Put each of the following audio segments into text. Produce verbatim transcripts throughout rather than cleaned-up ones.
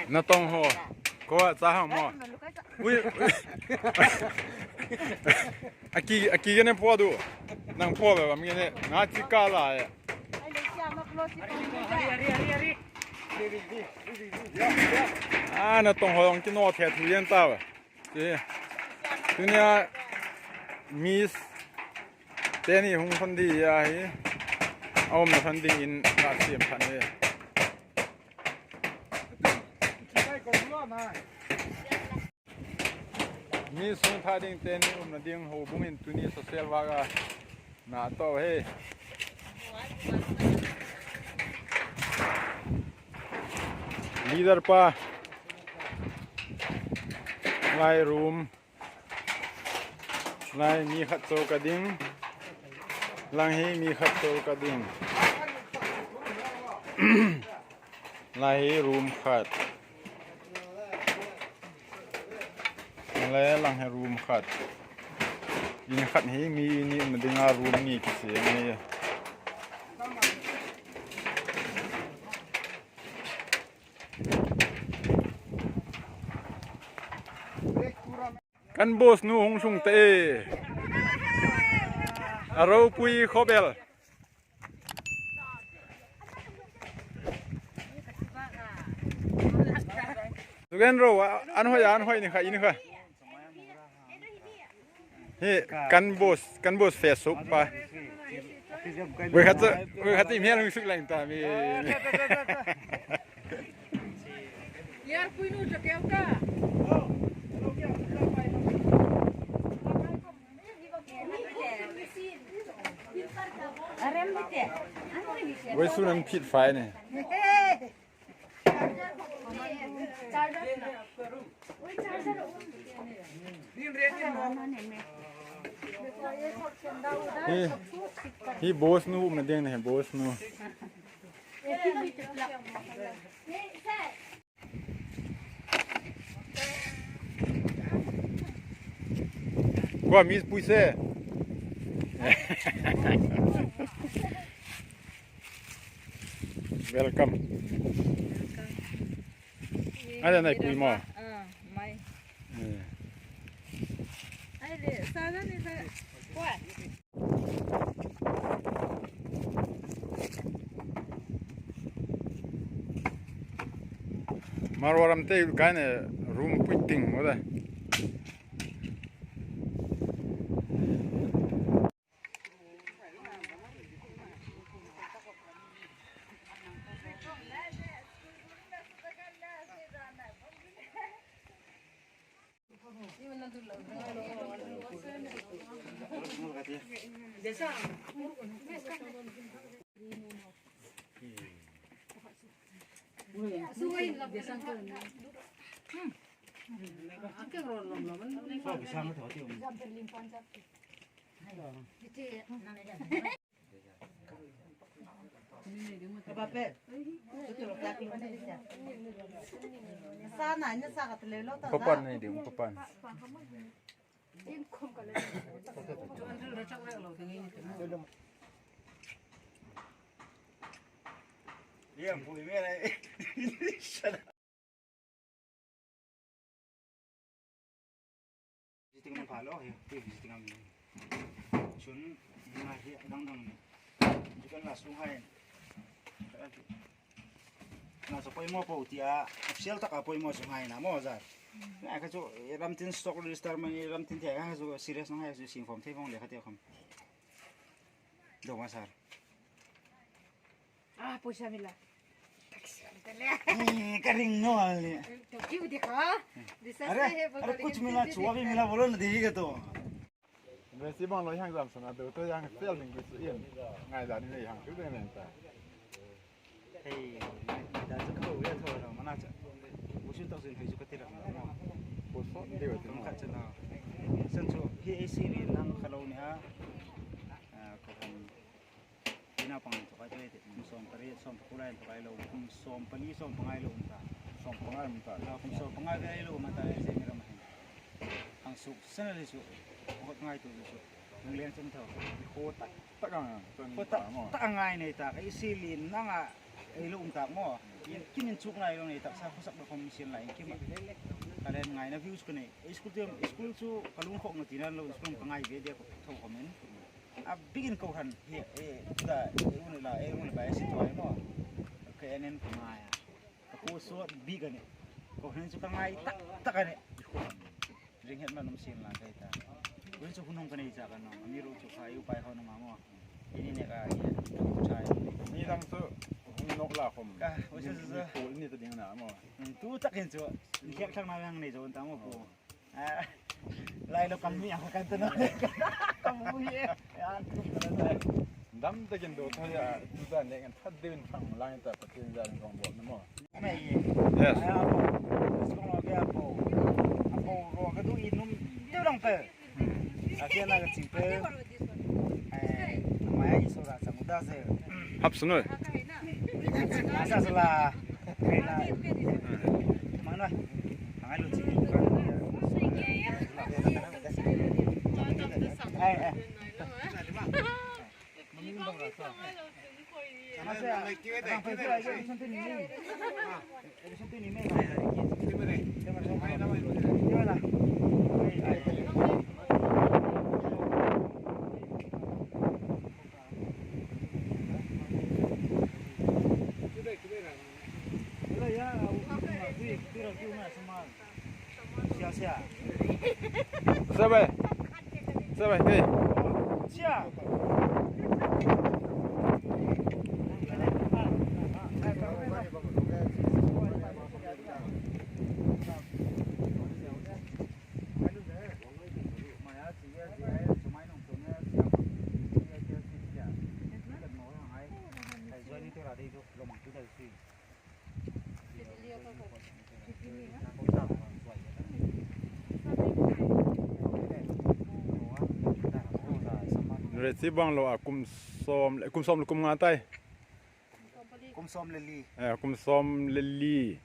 Natong ho. Ko cha hang mo. Ui. Aki, aki gene po du. Nang po be bam gene. Nga chi ka la e. Ah, natong ho ong kino the thu yen ta ba. Ti. Tunia Miss teni hung lhon di ahi. Aumna lhon dingin ka siam phat e. Miss hung lha ding teni umna ding houbung in tuni social work a na to he. Leader pa. Lai room. Lai mi khat chol ka ding. Lang hi mi khat chol ka ding. Lai hi room khat. Lai lang hi room khat. In khat hi mi ni na dinga room ni kisem ni. Kan boss nu hung sung te. A ropui khobel. Tugen ro, an hoi, an hoi ni kha, ni kha. Hi, kan boss, kan boss Facebook pa. Wei khat, wei khat email hung suk lang ta mi. Yar pui nu cha keu ka. Wei su nan phit fai ne. Hi, hi boss nu um na ding ne, boss nu. Kua Miss Puise. Welcome. Welcome. Ada nai pui mo. Ah, mai. Eh. Ai le, sa da ni sa. Kua. Marwaram te kaine room puiting mo da. Papan na ding, papan. Visiting man pha lo, hi, hi visiting am. Chun, na hi, dang dang ni. Ju kan la sung hai. Na sa poimo po tia, official taka poimo sung hai na mo, sir. Na ka chu, eh, ramtin stock register man, eh, ramtin thei ka chu serious nang hai chu sing form thei phong le kha te kham. Do ma, sir. Ah, poisa mila. Taxi wale tale. Eh, ka ring no wale. To kiu dekha. Are, are, kuch mila, chua bhi mila, bolo na, degi ka to. Vesi bang lo yang jam sana do to yang sel ning kuch in. Ngai da ni le yang tu de nen ta. Hei, da chu ko ya tho ra mana cha. Usu tak sin hei chu ka tira na. Ko so de wa ti. Kam khat cha na. San chu hi A C ri nang kha lo ni a. Ah, ko han. Ina pang to kai te, kum som pari, som pakul lai to kai lo, kum som pali, som pangai lo um ta. Som pangai um ta. Ah, kum som pangai kai lo um ta, A C ri ram hin. Ang suk sana le su. Ko ngai tu su. Nang leng chung tho. Ko tak tak ang. Ko tak tak ngai nei ta. Ka A C ri nang a. Ei lo um tak mo. Kim in chuk ngai lo nei tak sa khosak da khom sin lai kim. Ka len ngai na views ko nei. School tem school chu ka lung khok na tinan lo school ka ngai ve dia ko tho khom in. A big in ko han hi e da e un la e un ba e si to ai mo. Ka en en ko ngai. Ka ko so big ani. Ko han chu ka ngai tak tak ani. Ring het man um sin la kai ta. Ko chu hun hong ka nei cha ka no. Ami ro chu kha yu pai ho na ma mo. Ini ne ka hi. Chai. Ni dang chu hung nok la khom. Ka, o se se. Ko ni ta ding na mo. Tu tak hin chu. Ni khek thang na yang nei jo ta mo ko. Lai lo kam mi a kan ta na. Kam mu ye. An tu ka na. Dam ta kin do tha ya tu ta ne kan that de bin thang lang ta pa tin ja ni kong bo na mo. Yes. Ai apo. Sikong lo ke apo. Apo ro ka du inum. Teu dang pe. Akia na ka ching pe. Ai, mai ai so ra sang da se. Hap sunoi. Asa sala. Kai la. Mana. Mangai lo ching. Ai, ai. Sabai. Sabai, hey. Rechi bang lo a kum som le, kum som le kum nga tai. Kum som le li. Eh, kum som le li.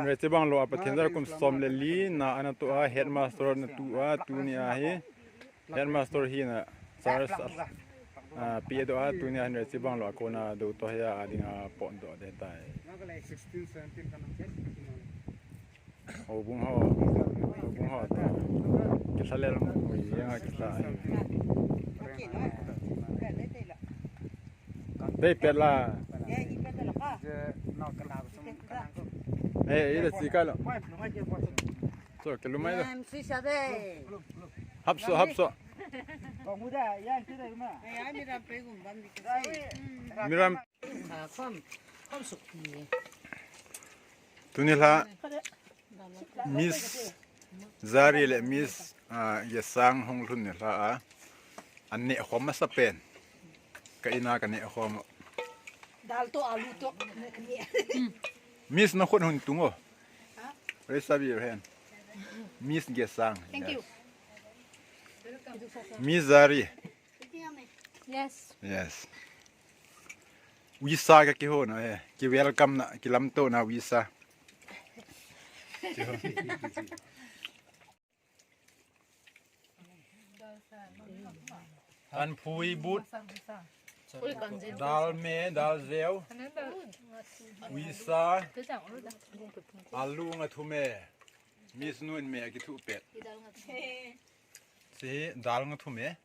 Rechi bang lo a Pathen jar kum som le li na ana tu a headmaster na tu a tuni a hi. Headmaster hi na Charles a, a, pi do a tuni a hin Rechi bang lo a kona do to hi a ding a pon do de tai. Sixteen, seventeen ka na. Houbung ho, houbung ho to. Kisa le lang mo yang a kisa. Dei pet la. Eh, ida si ka lo. So, ke lumai lo. Hapso, hapso. Miram. Tuni la Miss Zari le Miss, ah, Gesang hung lhun ni la a. An ne khom masa pen. Ka ina ka ne khom. Dal to alu to. Miss na khut hun tung o. Raise up your hand. Miss Gesang. Thank you. Miss Zari. Yes. Yes. Visa ka kiho na, eh. Ki welcome na, ki lamto na visa. Kan phui but. Dal me, dal zeu. Visa. Alu nga thu me. Miss nu in me ki thu pet. Si dal nga thu me.